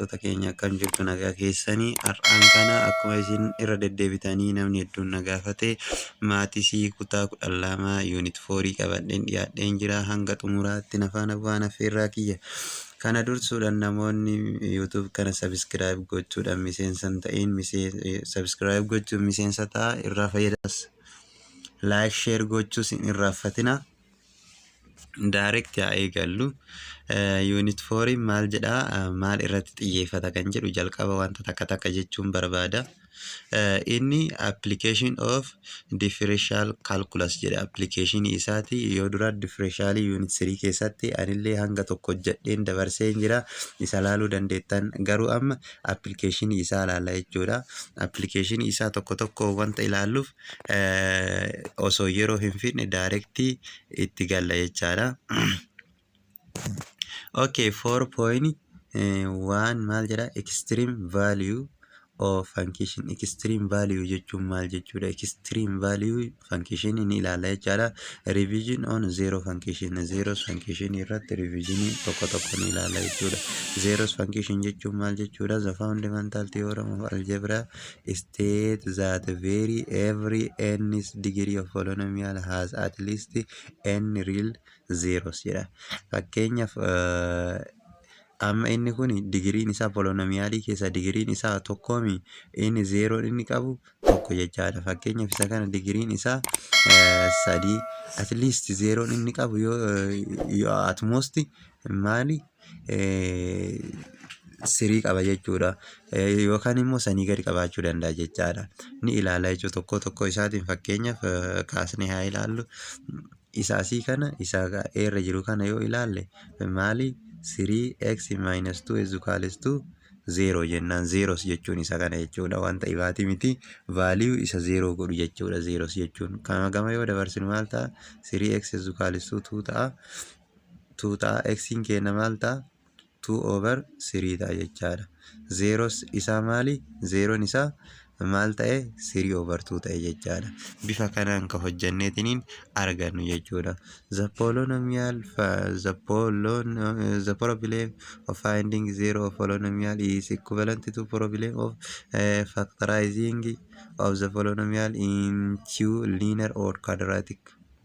Barattoota keenya, akkam jirtu? Nagaa keessanii? Har'aan kana akkuma isin irra deddeebitanii namni hedduun na gaafate, maths kutaa 12 unit 4 qabadheen dhiyaadheen jira. Hanga xumuraatti na faana bu'aan affeerraa kiyya. Kana dursuudhaan namoonni YouTube kana subscribe gochuudhaan miseensa hin ta'in, subscribe gochuun miseensa ta'a, irraa fayyadamas. Like, share gochuus hin irraanfatina. Direct haa eegallu. Unit 4 maal jedhaa, maal irratti xiyyeeffata kan jedhu jalqaba wanta takka takka jechuun barbaada. Inni application of differential calculus jedha. Application isaati yoo dura differential unit 3 keessatti anillee hanga tokko hojjedheen dabarsee jira. Isa laaluu dandeettan, garuu amma application isaa ilaalla jechuudha. Application isaa tokko tokko wanta ilaalluuf osoo yeroo hin fidne direct itti galla jechaadha. Okay, 4.1 maal jedha? Extreme value of function. Extreme value jechuun maal jechuudha? Extreme value function ni ilaalla jechaadha. Revision on zero function. Zeros function irratti revision tokko tokko ni ilaalla jechuudha. Zeros function jechuun maal jechuudha? The fundamental theorem of algebra state that very every n degree of polynomial has at least n real zeros jedha. Fakkeenyaaf, amma inni kun digiriin isaa polynomialii keessa digiriin isaa tokkoomi, inni zeroon inni qabu tokko jechaadha. Fakkeenyaaf, isa kana digiriin isaa sadii, at least zeroon inni qabu yoo at most maali, three qaba jechuudha. Yookaan immoo sanii gadi qabaachuu danda'a jechaadha. Ni ilaala jechuudha tokko tokko isaatiin. Fakkeenyaaf, kaasnee haa ilaallu. Isa asii kana, isa irra jiru kana yoo ilaalle maali? 3x minus 2 is equals to 0 jennaan, zeros jechuun isa kana jechuudha. Wanta ibaati miti, value isa 0 godhu jechuudha zeros jechuun. Kana gama yoo dabarsinu maal ta'a? 3x is equals to 2 ta'a, 2 ta'a. X keenya maal ta'a? 2 over 3 ta'a jechaadha. Zeros isaa maali? Zeroon isaa maal ta'e? 3 over 2 ta'e jechaadha. Bifa kanaan ka hojjanneetiniin argannu jechuudha. The polynomial the polon the problem of finding zero of polynomial is equivalent to problem of factorizing of the polynomial into linear or quadratic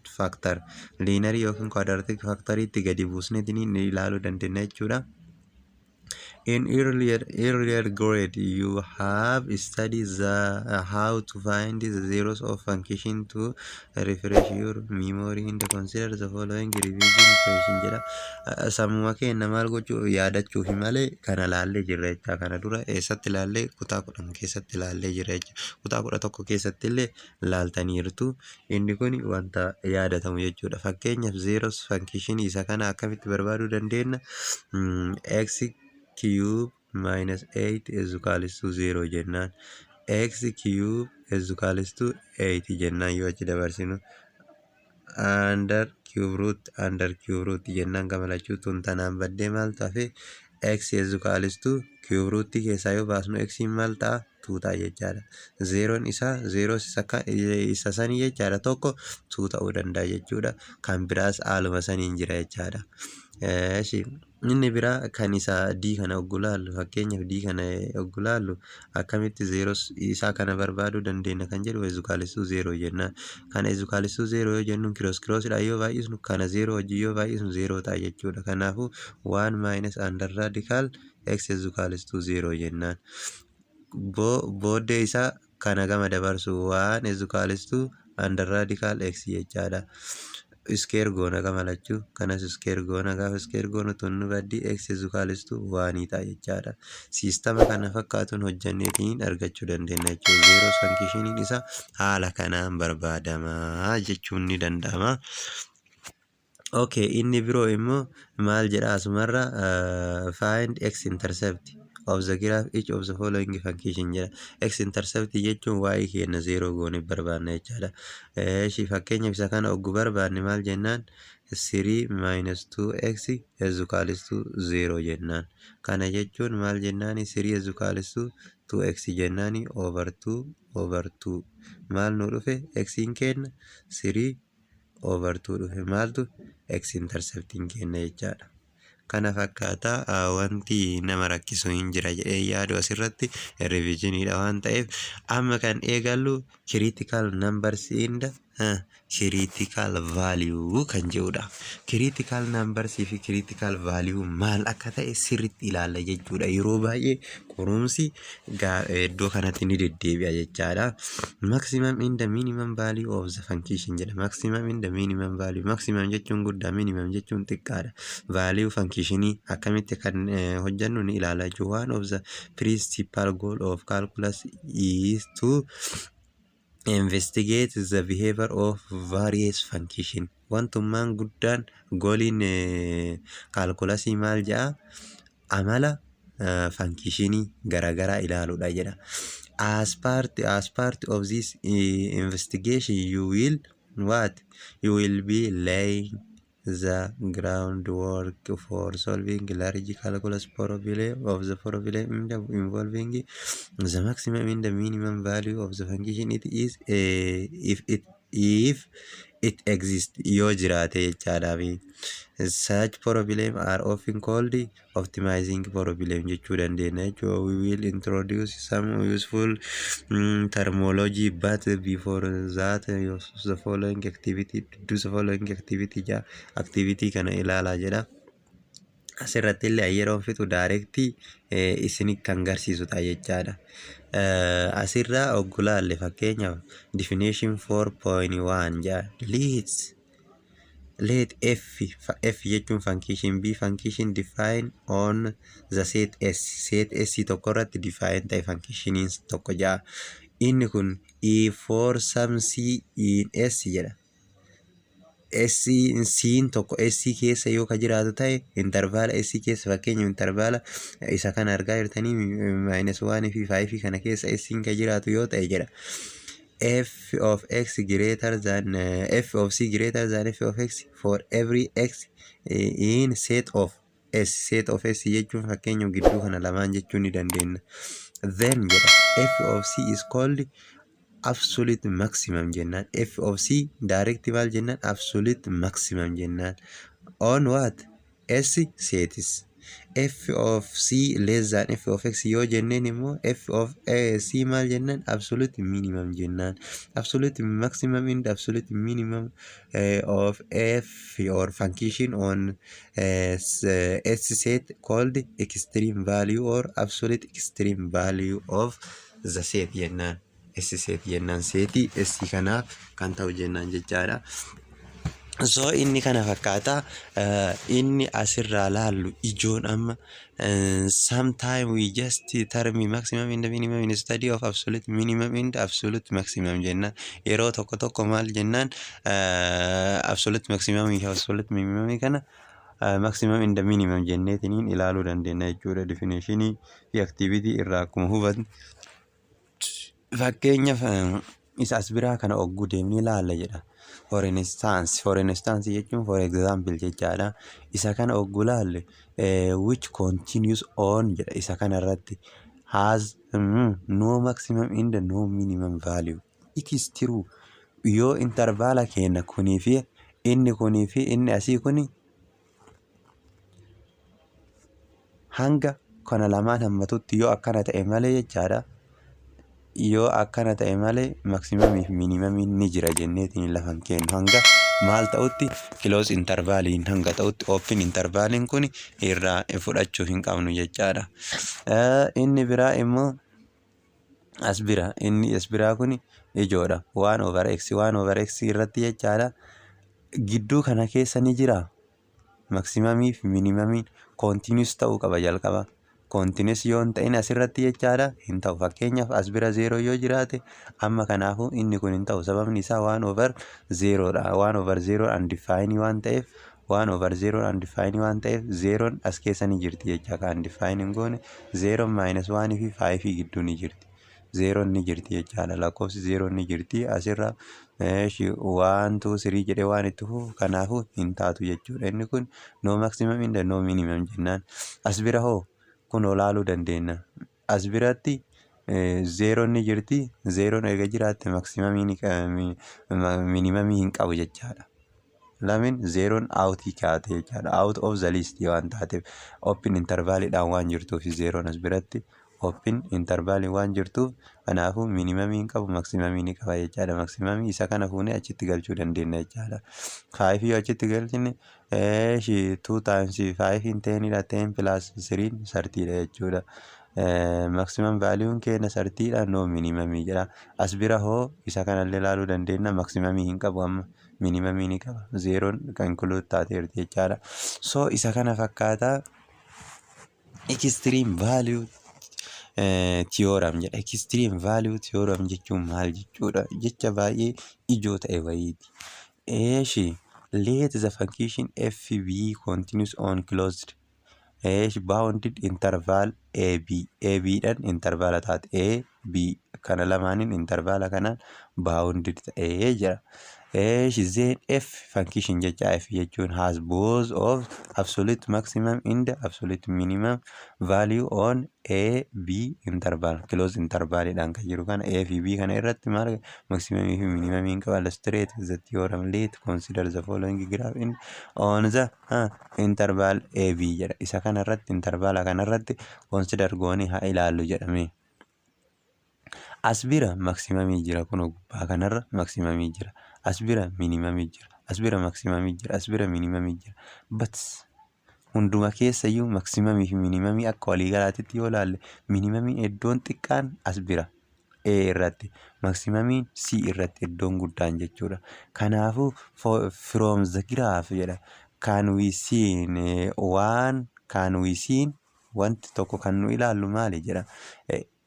factor. Linear yookiin quadratic factoriitti gadi buusneetiniin ilaaluu dandeenya jechuudha. In earlier grade, you have studied the how to find the zeros of function. To refresh your memory and consider the following revision question jedha. Sammuma keenya maal gochuu, yaadachuufi malee kana laallee jirra jecha. Kana dura eessatti laallee? Kutaa 10 keessatti laallee jirra jecha. Kutaa 11 keessatti illee laaltaniirtu. Inni kun wanta yaadatamu jechuudha. Fakkeenyaaf, zeros function isa kana akkamitti barbaaduu dandeenya? X cube minus 8 is equals to 0 jennaan, x cube is equals to 8 jennaan, yoo achi dabarsinu under cube root, under cube root jennaan, gama lachuu tun tanaan baddee maal tafe? X is equals to cube root keessaa yoo baasnu x maal ta'a? 2 ta'a jechaadha. Zeroon isaa zeros isa sanii jechaadha, tokko 2 ta'uu danda'a jechuudha. Kan biraas haaluma saniin jira jechaadha. Inni biraa kan isa d kana hogguu laallu, fakkeenyaaf d kana hogguu laallu, akkamitti zeros isaa kana barbaaduu dandeenya kan jedhu, is equals to zero jennaan. Kana is equals to zero yoo jennu, cross crossiidhaan yoo baay'isnu, kana zero wajjin yoo baay'isnu zero ta'a jechuudha. Kanaafuu one minus under radical x is equals to zero jennaan. Booddee isaa kana gama dabarsu, one is equals to under radical x jechaadha. Square goona gama lachuu, kanas square goona. Gaafa square goonu tunnu baddi, x is equals to one ta'a jechaadha. Systema kana fakkaatuun hojjanneetiin argachuu dandeenya jechuudha. Zeros functioniin isaa haala kanaan barbaadamaa jechuun ni danda'ama. Okay, inni biroo immoo maal jedha asumarra? Find x intercept of the graph each of the following function jedha. X intercept jechuun y keenya zero goone barbaanna jechaadha. Eeshi, fakkeenyaaf isa kana oggu barbaanne maal jennaan? 3 minus 2x is equals to 0 jennaan. Kana jechuun maal jennaani? 3 is equals to 2x jennaani, over 2 over 2 maal nu dhufe? X keenya 3 over 2 dhufe. Maaltu x interceptiin keenya jechaadha. Kana fakkaata. Wanti nama rakkisu hin jira jedhee yaadu asirratti revisioniidha waan ta'eef, amma kan eegallu critical numbers and critical value kan jedhudha. Critical numbers fi critical value maal akka ta'e sirriitti ilaalla jechuudha. Yeroo baay'ee qorumsi iddoo kanatti ni deddeebi'a jechaadha. Maximum and the minimum value of the function jedha. Maximum and the minimum value. Maximum jechuun guddaa, minimum jechuun xiqqaadha. Value functionii akkamitti kan hojjennu ni ilaalla jechuudha. One of the principal goal of calculus is to investigate the behavior of various function. Wantummaan guddaan goaliin calculusii maal jedha? Amala functionii garaagaraa ilaaluudha jedha. As part of this investigation, you will what? You will be laying the groundwork for solving large calculus problem of the problem involving the maximum and the minimum value of the function it is if it exists, yoo jiraate jechaadhaafi. Such problem are often called optimizing problem jechuu dandeenya jechuudha. We will introduce some useful terminology, but before that, the following activity, do the following activity jedha. Activity kana ilaalaa jedha. Asirratti illee yeroo fixu directii isin kan garsiisu ta'a jechaadha. Asirraa oggulaalle, fakkeenyaaf definition 4.1 jedha. Let f, f jechuun function, be function define on the set S, set S tokko irratti define ta'e functioniin tokko jedha. Inni kun if for some c in S jedha. S C'n tokko S keessa yoo ka jiraatu ta'e, intervala S keessa, fakkeenya intervala isa kana argaa jirtanii, -1 fi 5 kana keessa S ka jiraatu yoo ta'e jedha. F of x greater than f of c greater than f of x for every x in set of S. Set of S jechuun fakkeenya gidduu kana lamaan jechuu ni dandeenya. Then jedha, f of c is called absolute maximum jennaan. F of c direct maal jennaan? Absolute maximum jennaan. On what? S sets. F of c less than f of x yoo jenneen immoo, f of c maal jennaan? Absolute minimum jennaan. Absolute maximum and absolute minimum of f or function on S set called extreme value or absolute extreme value of the set jennaan. S set jennaan, setii S kanaaf kan ta'u jennaan jechaadha. So inni kana fakkaata. Inni asirraa laallu ijoon amma, sometime we just term maximum and minimum in study of absolute minimum and absolute maximum jennaan. Yeroo tokko tokko maal jennaan? Absolute maximum fi absolute minimum kana maximum and minimum jenneetiniin ilaaluu dandeenya jechuudha. Definitionii fi activity irraa akkuma hubannu, fakkeenyaaf isa as biraa kana ogguu deemnee ilaalla jedha. For instance, for instance jechuun for example jechaadha. Isa kana ogguu laalle, which continues on jedha, isa kana irratti has no maximum and no minimum value. It is true yoo intervala keenya kunii fi inni kunii fi inni asii kuni hanga kana lamaan hammatutti yoo akkana ta'e malee jechaadha. Yoo akkana ta'e malee maximumii fi minimumiin ni jira jenneetiin lafa hin kennu. Hanga maal ta'utti? Close intervaliin hanga ta'utti open intervaliin kun irraa fudhachuu hin qabnu jechaadha. Inni biraa immoo as bira, inni as biraa kun ijoodha. One over x, one over x irratti jechaadha. Gidduu kana keessa ni jira. Maximumii fi minimumiin continuous ta'uu qaba jalqaba. Continuous yoo hin ta'in asirratti jechaadha hin ta'u. Fakkeenyaaf as bira zero yoo jiraate amma, kanaafuu inni kun hin ta'u. Sababni isaa one over zerodha. One over zero undefined waan ta'eef, one over zero undefined waan ta'eef, zeroon as keessa ni jirti jecha. Kan undefined hin goone zeroon -1 fi 5 gidduu ni jirti. Zeroon ni jirti jechaadha. Lakkoofsi zeroon ni jirti asirra. One, two, three jedhee waan itti fufu, kanaafuu hin taatu jechuudha. Inni kun no maximum and no minimum jennaan. As bira hoo kun olaaluu dandeenya. As biratti zeroon ni jirti. Zeroon erga jiraatte maximumii minimumii hin qabu jechaadha. Lamin zeroon outii kaate jechaadha. Out of the list waan taateef, open intervaliidhaan waan jirtuuf, zeroon as biratti open intervalii waan jirtuuf, kanaafuu minimumii hin qabu, maximumii ni qaba jechaadha. Maximumii isa kana fuunee achitti galchuu dandeenya jechaadha. Fiveii yoo achitti galchine, two times fiveiin tenidha, 10 plus threen 30dha jechuudha. Maximum valueun keenya 30dha, no minimumii jedha. As bira hoo isa kanallee ilaaluu dandeenya. Maximumii hin qabu, amma minimumii ni qaba. Zeroon kan include taateerti jechaadha. So isa kana fakkaataa extreme value theorem jedha. Extreme value theorem jechuun maal jechuudha? Jecha baay'ee ijoo ta'e wayiiti. Eeshi, let the function f be continuous on closed, eeshi, bounded interval ab. Ab dhaan intervala taate, a b kana lamaaniin intervala kanaan bounded ta'ee jira. Eeshi, then f function jecha, f jechuun has both of absolute maximum and absolute minimum value on a b interval. Close interval dhaan kan jiru kana, a fi b kana irratti maal maximum fi minimum hin qaba. Illustrate the theorem, let consider the following graph in on the interval a b jedha. Isa kana irratti, intervala kana irratti consider goonee haa ilaallu jedhame. As bira maximumii jira, kun gubbaa kanarra maximumii jira. As bira minimumii jira. As bira maximumii jira. As bira minimumii jira. But hunduma keessayyuu maximumii fi minimumii akka waliigalaatitti yoo ilaalle, minimumiin iddoon xiqqaan as bira A irratti, maximumiin C irratti iddoon guddaan jechuudha. Kanaafuu from the graph jedha, can we see one, can we see wanti tokko kan nu ilaallu maali jedha.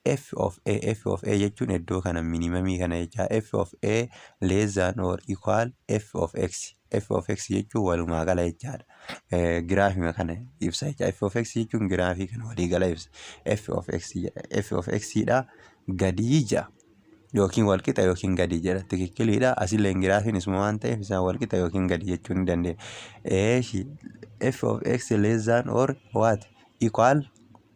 F of A, F of A jechuun iddoo kana minimumii kana jecha, F of A less than or equal F of X. F of X jechuun walumaa gala jechaadha. Giraafii kana ibsa jecha. F of X jechuun giraafii kana walii gala ibsa. F of X jedha. F of X dha gadii ja'a. Yookiin walqixa yookiin gadi jedha. Tikikkiliidha. Asillee giraafiin isuma waan ta'eef isaan walqixa yookiin gadi jechuu ni dandeenya. Eeshi, F of X less than or what equal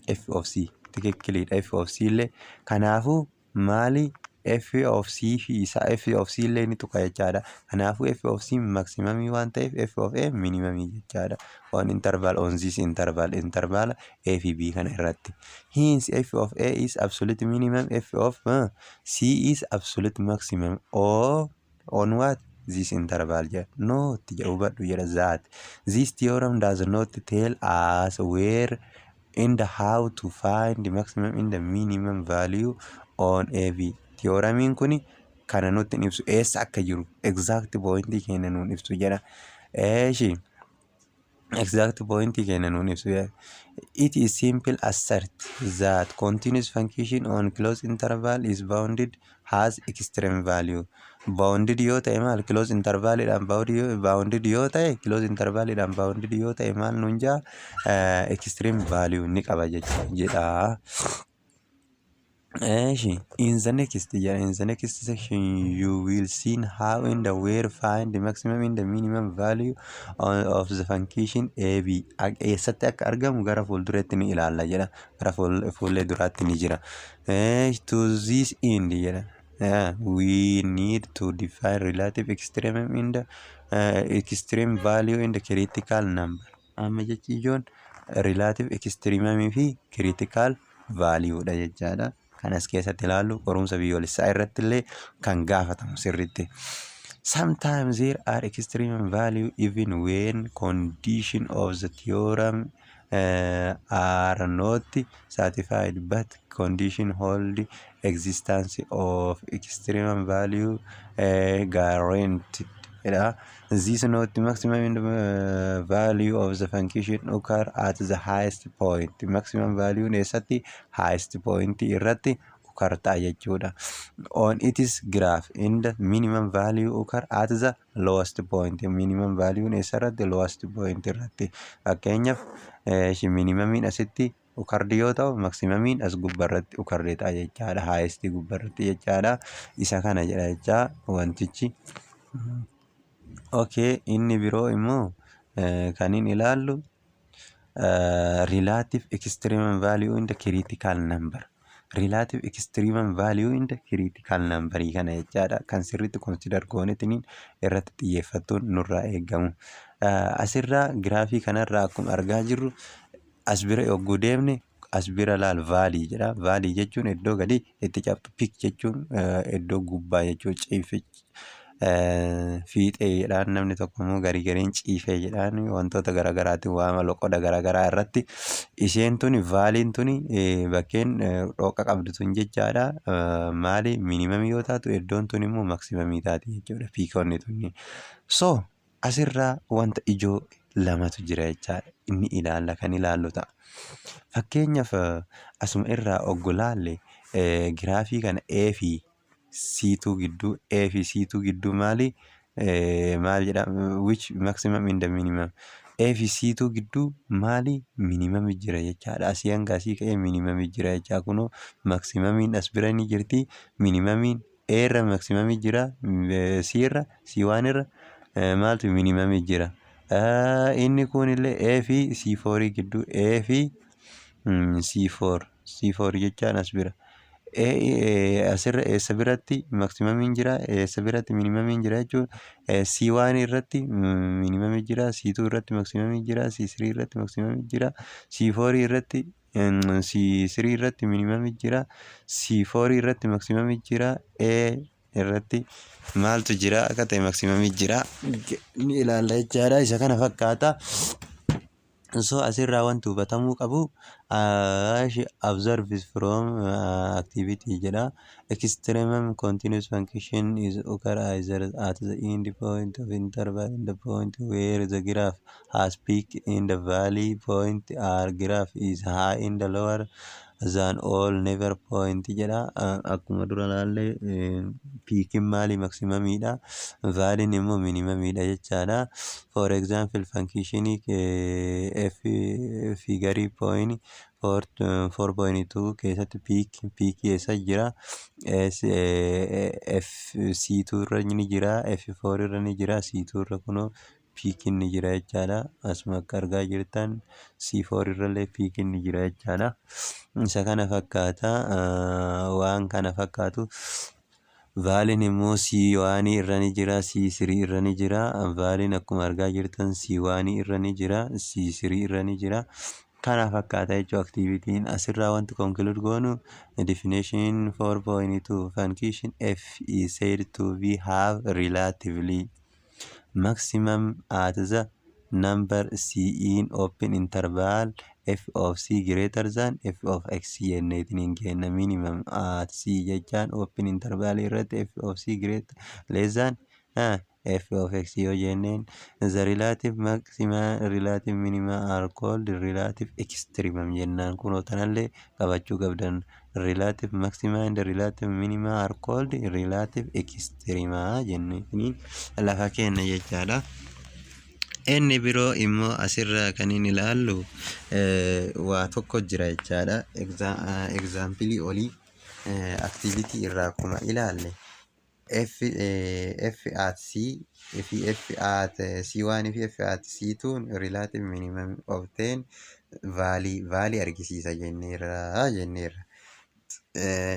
F of C. Tikikkiliidha. F of C illee kanaafuu maali, F of C fi isa F of C illee ni tuqa jechaadha. Kanaafuu F of C maximumii waan ta'eef F of A minimumii jechaadha. On interval, on this interval, interval A fi B kana irratti. Hence F of A is absolute minimum, F of C is absolute maximum or on what, this interval jedha. Note jedha, hubadhu jedha, that this theorem does not tell us where and how to find the maximum and the minimum value on AB. Theoremiin kuni kana nutti hin ibsu, eessa akka jiru exact point keenya nuun ibsu jedha. Eeshi, exact point keenya nuun ibsu jedha. It is simple assert that continuous function on closed interval is bounded has extreme value. Bounded yoo ta'e maal, close intervalidhaan bounded yoo ta'e, close intervalidhaan bounded yoo ta'e maal nuun jaa, extreme value ni qaba jedha. Eeshi, in the next jedha, in the next section you will see how and where find the maximum and the minimum value of the function AB. Eessatti akka argamu gara fuulduratti ni ilaalla jedha. Gara fuullee duraatti ni jira. To this end jedha. We need to define relative extreme in the extreme value in the critical number. Amma jechi ijoon relative extremum fi critical value dha jechaadha. Kan as keessatti ilaallu qorumsa biyyoolessaa irratti illee kan gaafatamu sirriitti. Sometimes there are extreme value even when condition of the theorem are not satisfied, but condition hold existence of extreme value guaranteed. This not maximum value of the function occur at the highest point. Maximum value eessatti, highest point irratti occur ta'a jechuudha. On its graph in the minimum value occur at the lowest point. Minimum value eessarratti, lowest point irratti. Fakkeenyaaf minimumiin asitti occurred yoo ta'u, maximumiin as gubbarratti occurred ta'a jechaadha. Highest gubbarratti jechaadha. Isa kana jedha jechaa wantichi. Okay, inni biroo immoo kan inni ilaallu relative extreme value in the critical number. Relative extremum value in the critical number kana jechaadha. Kan sirriitti consider goonetiniin irratti xiyyeeffattuun nurraa eegamu. Asirraa giraafii kanarraa akkuma argaa jirru, as bira yogguu deemne, as bira laal, valley jedha. Valley jechuun iddoo gadi itti cabxu, peak jechuun iddoo gubbaa jechuun, ciifi fiixee jedhaan, namni tokko immoo garii gariin ciifee jedhaan, wantoota garaagaraatiin waama loqoda garaagaraa irratti. Isheen tuni, valleyn tuni, bakkeen dhooqa qabdu tun jechaadha. Maali, minimumii yoo taatu, iddoon tun immoo maximumii taati jechuudha, peakonni tunni. So asirraa wanta ijoo lamatu jira jechaadha. Inni ilaalla kan ilaallu ta'a. Fakkeenyaaf, asuma irraa oggu laalle, giraafii kana A fi C2 gidduu, A fi C2 gidduu maali, maal jedha, which maximum in the minimum? A fi C2 gidduu maali, minimum jira jechaadha. Asii hanga asii ka'ee minimum jira jechaa. Kunoo maximumiin as bira ni jirti. Minimumiin A irra maximumii jira, C irra, C1 irra maaltu, minimumii jira. Inni kunillee A fi C4 gidduu, A fi C4, C4 jechaan as bira. Asirra eessa biratti maximumiin jira, eessa biratti minimumiin jira jechuun, C1 irratti minimumii jira, C2 irratti maximumii jira, C3 irratti maximumii jira, C4 irratti, C3 irratti minimumii jira, C4 irratti maximumii jira, A irratti maaltu jira akka ta'e, maximumii jira, ni ilaalla jechaadha. Isa kana fakkaata. So asirraa wanti hubatamuu qabu, observe from activity jedha. Extremum continuous function is occur either at the end point of interval in the point where the graph has peak in the valley point or graph is high in the lower than all neighbor point jedha. Akkuma dura laallee, peakiin maali, maximumiidha, valleyn immoo minimumiidha jechaadha. For example, function f figure point 4.2 keessatti peakii eessa jira? F C2 irra ni jira, F4 irra ni jira, C2 irra kunoo peakiin ni jira jechaadha. Asuma akka argaa jirtan C4 irrallee peakiin ni jira jechaadha. Isa kana fakkaata, waan kana fakkaatu. Valleyn immoo C1 irra ni jira, C3 irra ni jira. Valleyn akkuma argaa jirtan C1 irra ni jira, C3 irra ni jira. Kana fakkaata jechuudha activityn. Asirraa wanti conclude goonu, definition 4.2, function f is said to be have relatively maximum at the number c in open interval f of c greater than f of x jenneetiin kenna. Minimum at c jechaan open interval irratti f of c greater less than f of x yoo jenneen, the relative maxima, relative minima are called relative extremum jennaan. Kunoo tanallee qabachuu qabdan. Relative maxima and relative minima are called relative extrema jenneetiin lafa kenna jechaadha. Inni biroo immoo asirraa kan inni ilaallu waa tokko jira jechaadha. Examplii olii activity irraa akkuma ilaalle, F at C fi F at C1 fi F at C2 relative minimum of 10 valley argisiisa jenneerra.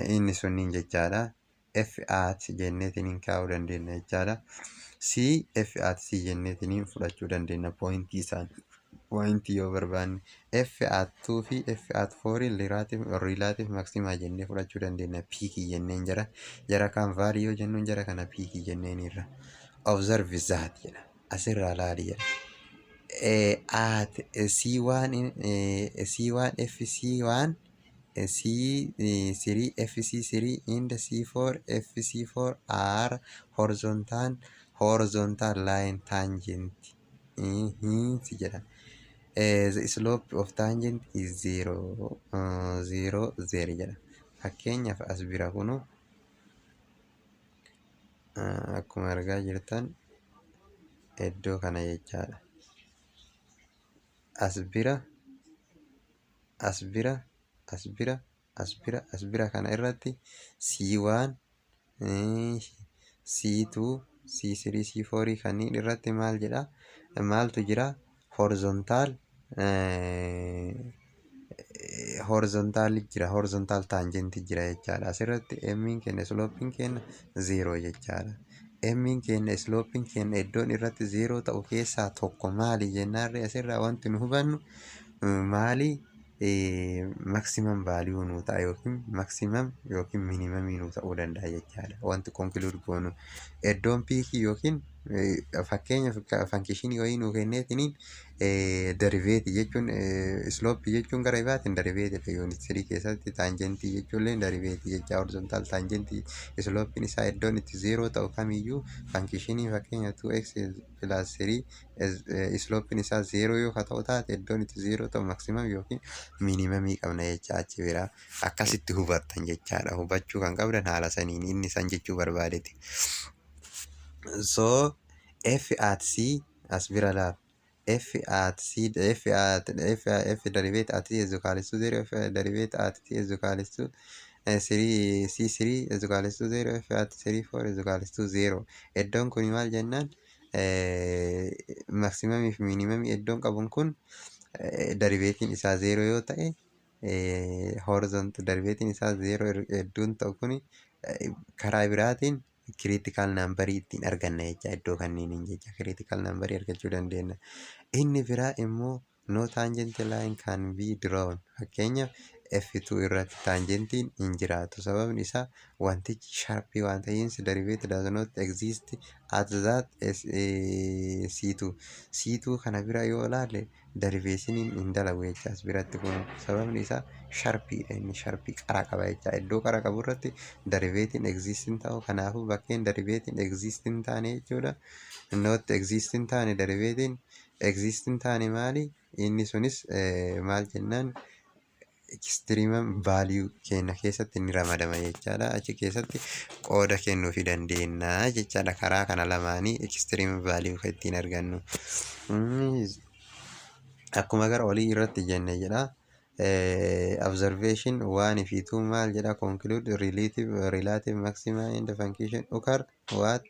Inni sunniin jechaadha. F at jenneetiin kaa'uu dandeenya jechaadha. C, F at C jenneetiin fudhachuu dandeenya pointii isaan. Pointii yoo barbaanne, F at 2 fi F at 4 relative maxima jennee fudhachuu dandeenya. Peakii jenneen jara. Jara kaan valley yoo jennuun, jara kana peakii jenneen irra. Observe that jedha. Asirraa laali jedha. At C1, C1 F C1, C3 FC3 and C4 FC4 are horizontal line tangent hence jedha. The slope of tangent is 0 0 0 jedha. Fakkeenyaaf, as bira kunu akkuma argaa jirtan iddoo kana jechaadha. As bira, as bira, as bira, as bira, as bira kana irratti C1, C2, C3, C4 kanneen irratti maal jedha, maaltu jira? Horizontal Horizontal jira, horizontal tangent jira jechaadha. Asirratti m'n keenya, slopeiin keenya zero jechaadha. M'n keenya, slopeiin keenya iddoon irratti zero ta'u keessaa tokko maali jennaarri, asirraa wanti nu hubannu maali? Maximum value nuu ta'a yookiin maximum yookiin minimumii nuu ta'uu danda'a jechaadha. Wanti conclude goonu iddoon peakii yookiin fakkeenyaaf functionii wayii nuu kenneetiniin, derivative jechuun, slopeii jechuun gara biraatiin derivativeiidha. Unit 3 keessatti tangentii jechuun illee derivative jecha, horizontal tangentii. Slopeiin isaa iddoon itti zero ta'u kamiyyuu, functionii fakkeenya 2x plus 3, slopeiin isaa zero yoo ta'u taate, iddoon itti zero ta'u maximum yookiin minimumii qabna jecha. Achi biraa akkasitti hubattan jechaadha. Hubachuu kan qabdan haala saniin inni san jechuu barbaadeeti. So f at c as bira laal, f at c, f at f, f derivative at c is equal to 0, f derivative at c is equal to 3, c 3 is equal to 0, f at 3 4 is equal to 0. Iddoon kun maal jennaan, maximumii fi minimumii iddoon qabuun kun, derivativeiin isaa 0 yoo ta'e, horizontal derivativeiin isaa 0 iddoon ta'u kun karaa biraatiin critical numberii ittiin arganna jecha. Iddoo kanneeniin jecha critical numberii argachuu dandeenya. Inni biraa immoo no tangent line can be drawn. Fakkeenyaaf F2 irratti tangentiin hin jiraatu. Sababni isaa wantichi sharpii waan ta'eef, derivative does not exist at that C2. C2 kana bira yoo ilaalle derivationiin hin dalagu jecha as biratti kun. Sababni isaa sharpiidha, inni sharpii qara qaba jecha. Iddoo qara qabu irratti derivativeiin exist hin ta'u. Kanaafuu bakkeen derivativeiin exist hin taane jechuudha. Not exist hin taane, derivativeiin exist hin taane maali? Inni sunis maal jennaan, extremum value keenya keessatti ni ramadama jechaadha. Achi keessatti qooda kennuufi dandeenya jechaadha. Karaa kana lamaanii extremum value kan ittiin argannu. Akkuma gara olii irratti jenne jedha. Observation one fi two maal jedha? Conclude relative maxima in the function occur, what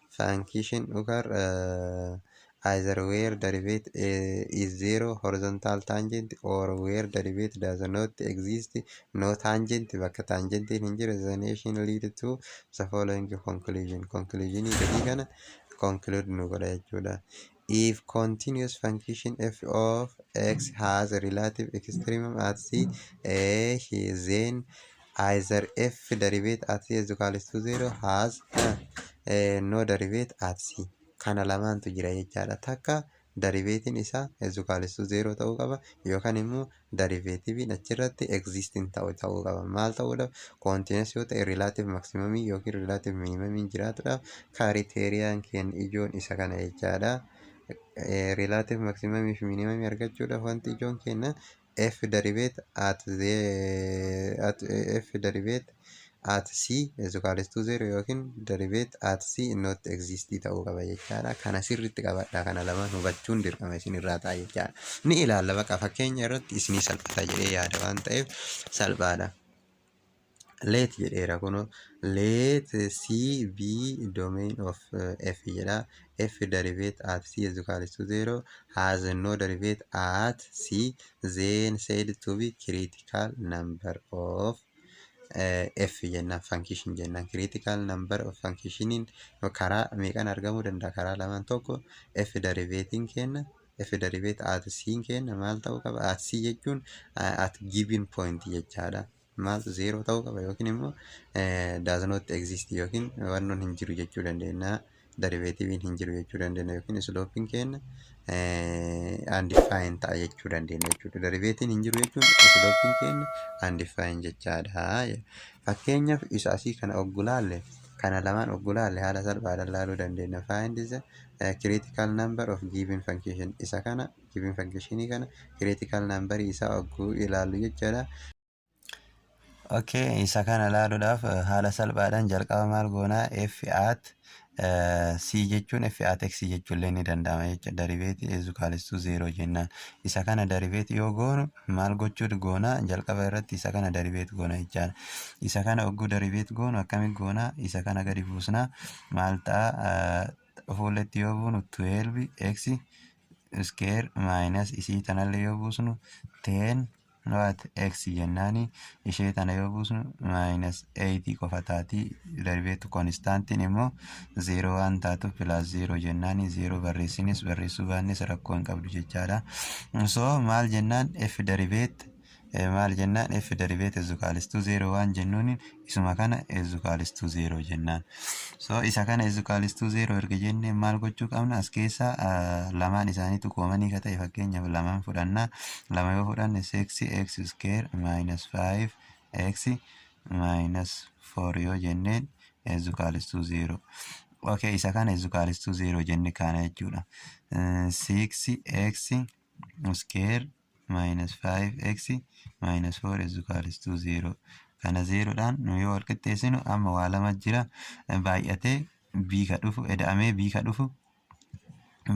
function occur either where derivative is zero, horizontal tangent, or where derivative does not exist, no tangent. Bakka tangentiin hin jiru. The nation lead to the following conclusion. Conclusion gadii kana conclude nu godha jechuudha. If continuous function f of x has a relative extremum at c, then either f derivative at c is equal to 0 has no derivative at c. Kana lamaantu jira jechaadha. Takka derivativeiin isaa is equal to 0 ta'uu qaba yookaan immoo derivativeiin achirratti existing ta'uu qaba. Maal ta'uudhaaf? Continuous yoo ta'e relative maximum yookiin relative minimum jiraatuudhaaf criteriaan keenya ijoon isa kana jechaadha. Relative maximum fi minimum argachuudhaaf wanti ijoon keenya f derivative at the at f derivative at c is equal to 0 yookiin derivative at c not exist ta'uu qaba jechaadha. Kana sirriitti qabadha. Kana lamaan hubachuun dirqama isin irraa ta'a jechaadha. Ni ilaalla, baqa fakkeenya irratti isinii salphata jedhee yaada waan ta'eef salphaadha. Let jedheera kunoo, let c be domain of f jedha. F derivative at c is equal to 0 has no derivative at c, then said to be critical number of f jennaan, function jennaan. Critical number of functioniin karaa meeqan argamuu danda'a? Karaa lamaan. Tokko, f derivative kenna, f derivative at c kenna maal ta'uu qaba? At c jechuun at given point jechaadha. Maaltu zero ta'uu qaba yookiin immoo does not exist yookiin wannoon hin jiru jechuu dandeenya, derivativeiin hin jiru jechuu dandeenya, yookiin slopeiin keenya undefined ta'a jechuu dandeenya jechuudha. Derivativeiin hin jiru jechuun slopeiin keenya undefined jechaadha. Fakkeenyaaf isa asii kana oggulaalle, kana lamaan oggulaalle, haala salphaadhaan laaluu dandeenya. Find the critical number of given function. Isa kana, given functionii kana, critical number isaa ogguu ilaallu jechaadha. Okay, isa kana ilaaluudhaaf haala salphaadhaan jalqaba maal goonaa? F at c jechuun f at x jechuun illee ni danda'ama jechuudha. Derivative is equals to 0 jennaan. Isa kana derivative yoo goonu maal gochuu goonaa? Jalqaba irratti isa kana derivative goona jechaadha. Isa kana ogguu derivative goonu akkamitti goonaa? Isa kana gadi buusnaa, maal ta'a? Fuulletti yoo buunu 12 x square minus isii tanallee yoo buusnu 10 What x jennaani, ishee tana yoo buusnu minus 8 qofa taati. Darbeetu constantiin immoo 0 waan taatuuf plus 0 jennaani. 0 barreessinis barreessuu baannes rakkoo hin qabdu jechaadha. So maal jennaan? F derivate maal jennaan? F derivate is equals to 0 waan jennuun, isuma kana is equals to 0 jennaan. So isa kana is equals to 0 erga jenne, maal gochuu qabna? As keessa lamaan isaaniitu commonii ka ta'e, fakkeenyaaf lamaan fudhanna. Lama yoo fudhanne, 6 x square minus 5 x minus 4 yoo jenneen is equals to 0. Okay, isa kana is equals to 0 jenne kana jechuudha. 6 x square minus 5x minus 4 is equals to 0. Kana zeeroodhaan nu yoo wal qixxeessinu, amma waa lama jira: baay'atee b ka dhufu, eda'amee b ka dhufu,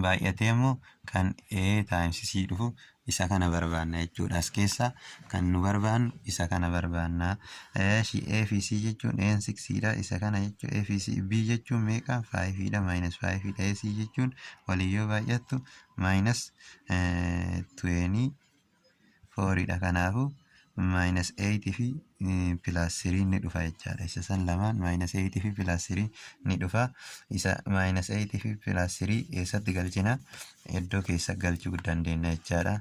baay'atee immoo kan a times c dhufu, isa kana barbaanna jechuudha. As keessa kan nu barbaannu isa kana barbaanna. Eeshi, a fi c jechuun a 6 dha. Isa kana jechuun a fi c. B jechuun meeqa? 5 dha, minus 5 dha. A c jechuun walii yoo baay'attu minus 24 dha. Kanaafuu minus 8 fi plus 3 ni dhufa jechaadha. Isa san lamaan minus 8 fi plus 3 ni dhufa. Isa minus 8 fi plus 3 eessatti galchina? Iddoo keessa galchuu dandeenya jechaadha.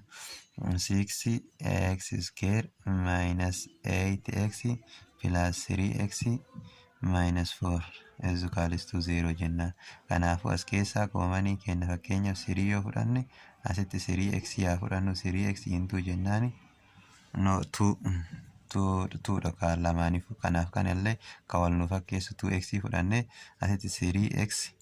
6 x square minus 8x plus 3x minus 4 is equals to 0 jenna. Kanaafuu as keessaa commonii kenna, fakkeenyaaf 3 yoo fudhanne, asitti 3x yaa fudhannu. 3x into jennaani, no, 2 2dha kan lamaaniif. Kanaaf kanallee kan wal nu fakkeessu 2x fudhanne, asitti 3x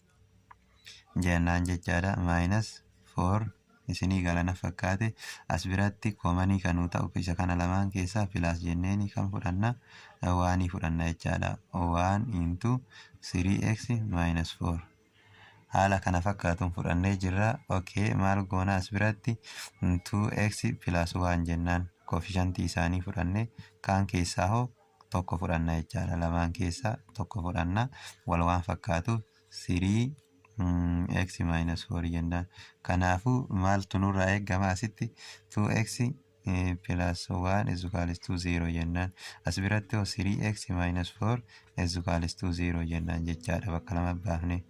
jennaan jechaadha, minus 4. Isinii galana fakkaate. As biratti commonii kanuu ta'u isa kana lamaan keessaa plus jenneeni kan fudhanna, oneii fudhanna jechaadha. 1 into 3x minus 4 haala kana fakkaatuun fudhannee jirra. Okay, maal goona? As biratti 2x plus 1 jennaan, coefficientii isaanii fudhanne, kaan keessaa hoo tokko fudhanna jechaadha. Lamaan keessaa tokko fudhanna, wal waan fakkaatuuf 3 x minus 4 jennaan. Kanaafuu maaltu nurraa eegama asitti? 2x plus 1 is equals to 0 jennaan. As biratti hoo 3x minus 4 is equals to 0 jennaan jechaadha, bakka lama baafne.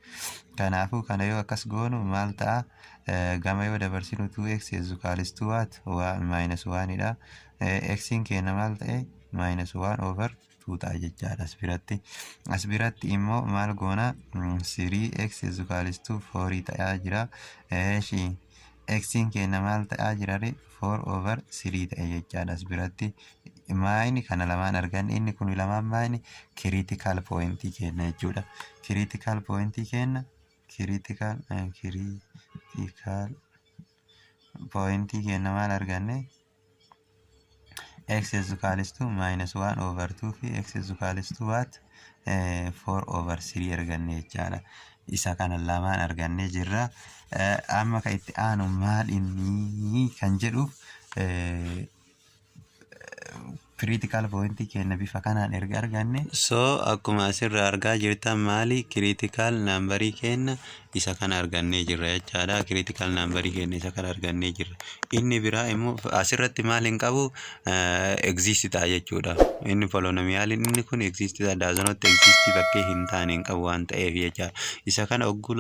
Kanaafuu kana yoo akkas goonu maal ta'a? Gama yoo dabarsinu 2x is equals to what? Minus 1 dha. X keenya maal ta'e? Minus 1 over 2 ta'a jechaadha as biratti. As biratti immoo maal goona? 3x is equals to 4 ta'aa jira. Eeshi, x keenya maal ta'aa jira? 4 over 3 ta'e jechaadha as biratti. Maayini kana lamaan arganne. Inni kun lamaan maayini critical pointii kenna jechuudha. Critical pointii kenna, critical pointii kenna. Maal arganne? X is equals to minus 1 over 2 fi x is equals to what? 4 over 3 arganne jechaadha. Isa kana lamaan argannee jirra. Amma kan itti aanu maal inni kan jedhuuf, critical pointii kenna bifa kanaan erga arganne. So akkuma asirraa argaa jirtan, maali, critical numberii kenna isa kana argannee jirra jechaadha. Critical numberii kenna isa kana argannee jirra. Inni biraa immoo asirratti maal hin qabu? Exist ta'a jechuudha. Inni polynomialiin inni kun exist ta'a, does not exist bakkee hin taane hin qabu waan ta'eef jechaadha. Isa kana ogguu